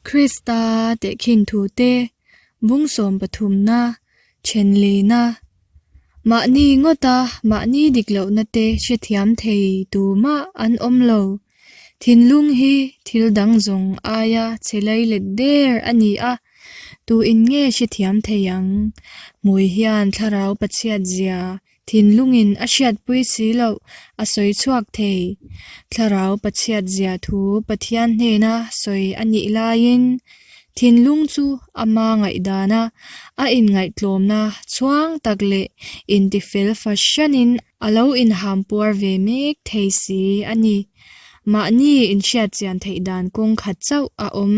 Krista tehkhin thute bung sawmpathumna thenlina mahni ngawta mahni dik lohna te hrethiam thei tumah an awm lo. Thinlung hi thil dang zawng aia chhe leilet der a ni a, tu in nge hrethiam thei ang? Hmui hian thlarau pachhiat zia Thinlungin a hriatpui si loh a sawi chhuak thei. Thlarau Pathiat zia thu Pathian hnena sawi a nih laiin thinlung chu ama ngaihdana a inngaihtlawmna chhuang tak leh intifel fahranin a lo inhampuar ve mek thei si a ni. Mahni inhriatchian theih dan kawng khat chauh a awm.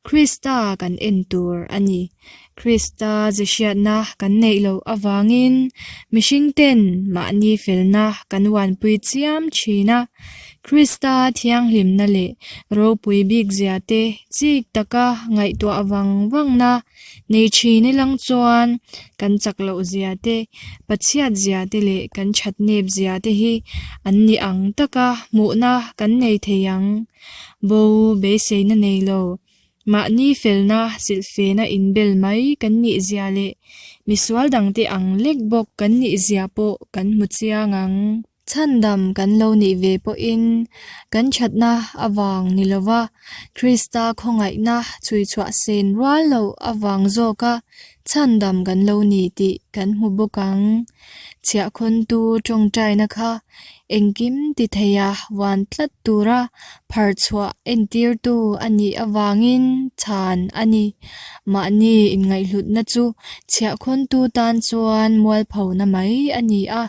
Krista kan en tur a ni. Krista ze hriatna kan neih loh avangin mihringten mahni felna kan uanpui chiam thin a. Krista thianghlimna leh ropui bikzia te chik taka ngaihtuah vang vangna nei thin ilang chuan kan chak loh zia te, pachhiat zia te leh kan thatnep zia te hi an ni ang taka hmuhna kan nei thei ang. Bo beiseina nei lo, mahni felna silhfena inbel mai kan nih zia leh misual dangte ang lek bawk kan nih zia pawh kan hmu chiang ang. Chhandam kan lo nih ve pawhin kan thatna avang ni lova Krista khawngaihna chhui chhuah sen rual loh avang zawka chhandam kan lo ni tih kan hmu bawk ang. Chhiahkhawntu tawngtaina kha Engkim ti theia vuan tlat tura phar chhuah entirtu a nih avangin chhan a ni. Mahni inngaihhlutna chu chhiahkhawntu tan chuan mualphona mai a ni a,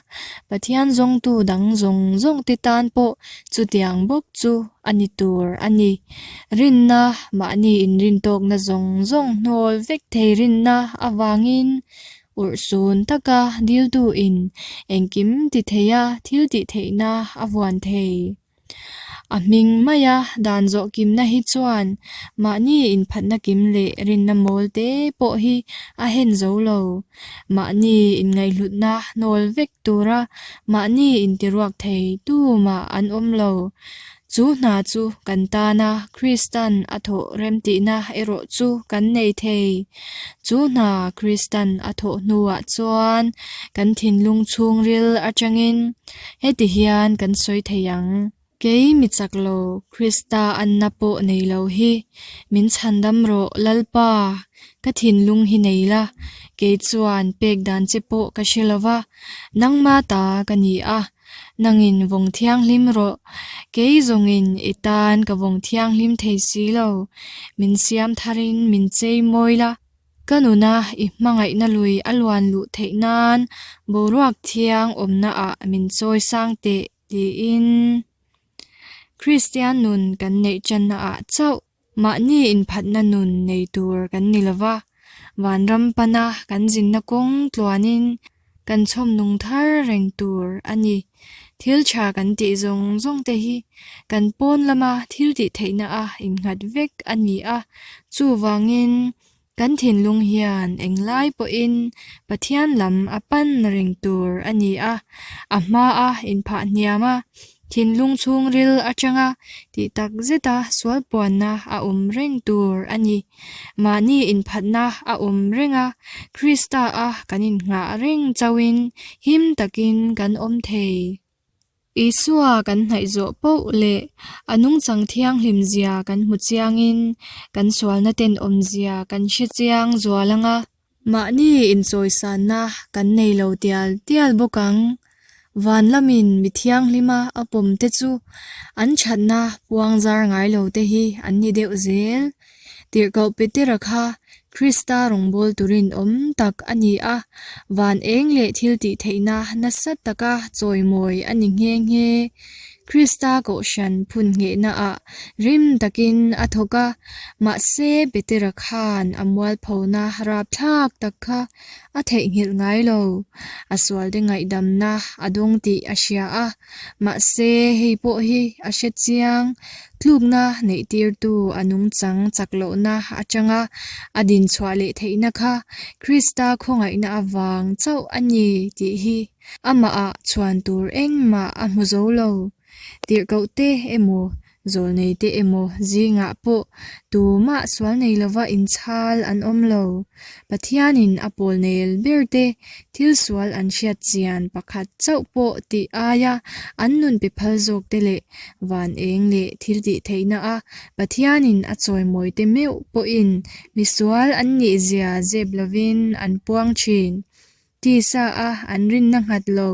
Pathian zawngtu dang zawng zawngte tan pawh chutiang bawk chu a ni tur a ni. Rinna, mahni inrintawkna zawng zawng hnawl vek thei rinna avangin Urhsun taka diltuin engkim ti theia thil tih theihna a vuan thei. A hming maia dan zawh kimna hi chuan mahni inphatna kim leh rinna mawl te pawh hi a hen zo lo. Mahni inngaihhlutna hnawl vek tura mahni intiruak thei tumah an awm lo. Chu hna chu kan tana Kristan a thawh remtihna erawh chu kan nei thei. Chu hna Kristan a thawh hnuah chuan kan thinlung chhungril atangin heti hian kan sawi thei ang, Kei mi chak lo, Krista anna pawh nei lo hi, min chhandam rawh Lalpa, ka thinlung hi nei la, kei chuan pek dan che pawh ka hre lo va, nangma ta ka ni a. Nangin vawng thianghlim rawh, kei zawngin i tan ka vawng thianghlim thei si lo, min siam tharin min chei mawi la, ka nuna i hmangaihna lui a luan luh theih nan boruak thiang awmnaah min chawi sang teh tiin Kristian nun kan neih tannaah chauh mahni inphatna nun nei tur kan ni lo va, vanram pana kan zinna kawng tluanin kan chhawm nung thar reng tur a ni. Thil tha kan tih zawng zawng te hi kan pawn lama thil tih theihna a innghat vek a ni a, chuvangin kan thinlung hian englai pawhin Pathian lam a pan reng tur a ni a, a hmaa inphah hniam a, Thinlung chhungril atanga tih tak zeta sual puanna a awm reng tur a ni. Mahni inphatna a awm reng a, Krista-a kan innghah reng chauhin him takin kan awm thei. Isua kan hnaih zawh poh leh a nungchang thianghlim zia kan hmu chiangin kan sualna tenawmzia kan hre chiang zual ang a. Mahni inchawisanna kan nei lo tial tial bawk ang. Van lamin mi thianghlima a pawm te chu an thatna puang zar ngai lo te hi an ni deuh zel. Tirhkoh Petera kha Krista rawngbâwl turin awm tak a ni a, van eng leh thil tih theihna nasa taka chawimawi a ni nghe nghe. Krista kohhran phun nghehnaah rim takin a thawk a, mahse Petera khan a mualphona rapthlak tak kha a theihnghilh ngai lo. A sualte ngaihdamna a dawng tih a hria a, mahse hei pawh hi a hre chiang. Tlukna neihtirtu a nungchang chak lohna atanga a dinchhuah leh theihna kha Krista khawngaihna avang chauh a ni tih hi. Amahah chhuan tur engmah a hmu zo lo. Tirhkohte emaw, Zawlneite emaw zingah pawh tumah sual nei lova inchhal an awm lo. Pathianin a pawl nel berte thil sual an hriat chian pakhat chauh pawh tih aia an nun pe phal zawkte leh van eng leh thil tih theihna a Pathianin a chawimawite meuh pawhin misual an nihzia zep lovin an puang thin. Tisa a an rinna nghat lo,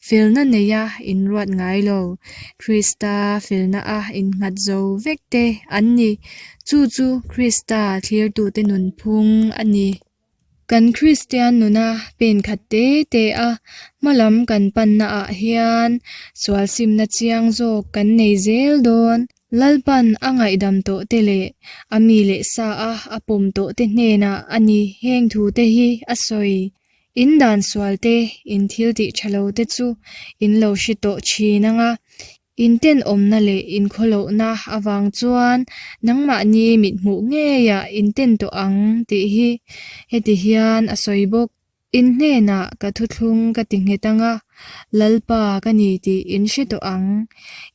felna neia inruat ngai lo, Krista felna a innghat zo vek te an ni. Chu chu Krista thlirtute nunphung a ni. Kan Kristian nuna pen khat te te a hmalam kan panna ah hian sual simna chiang zawk kan nei zel dawn. Lalpan a ngaihdam tawh te leh a mi leh sa a a pawm tawh te hnenah a ni heng thu te hi a sawi. In dan sual te, in thil tih tha lo te chu in lo hre tawh thin ang a, in tenawmna leh in khawlohna avang chuan nangmahni mithmuh ngeiah in ten tawh ang tih hi heti hian a sawi bawk. In hnenah ka thuthlung ka ti nghet ang a, Lalpa ka ni tih in hre tawh ang.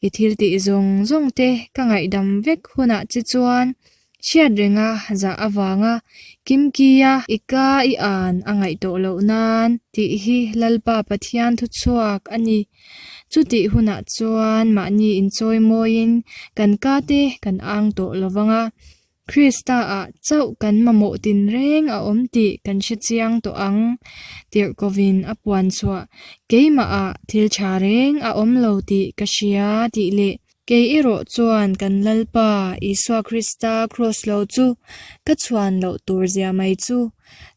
I thil tih zawng zawng te ka ngaihdam vek hunah che chuan hriat renga zah avanga kimkia i ka i an a ngaih tawh loh nan tih hi Lalpa Pathian thuchhuak a ni. Chutih hunah chuan mahni inchawimawiin kan ka te kan ang tawh lo vang a, Krista-ah chauh kan mamawh tinreng a awm tih kan hre chiang tawh ang. Tirhkovin a puan chhuah, Keimahah thil tha reng a awm lo tih ka hria tih leh kei erawh chuan kan Lalpa Isua Krista kraws lo chu ka chhuan loh tur zia mai chu.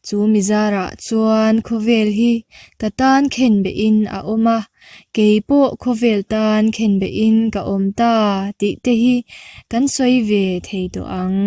Chu mi zarah chuan khawvel hi ka tan khenbehin a awm a, kei pawh khawvel tan khenbehin ka awm ta tih te hi kan sawi ve thei tawh ang.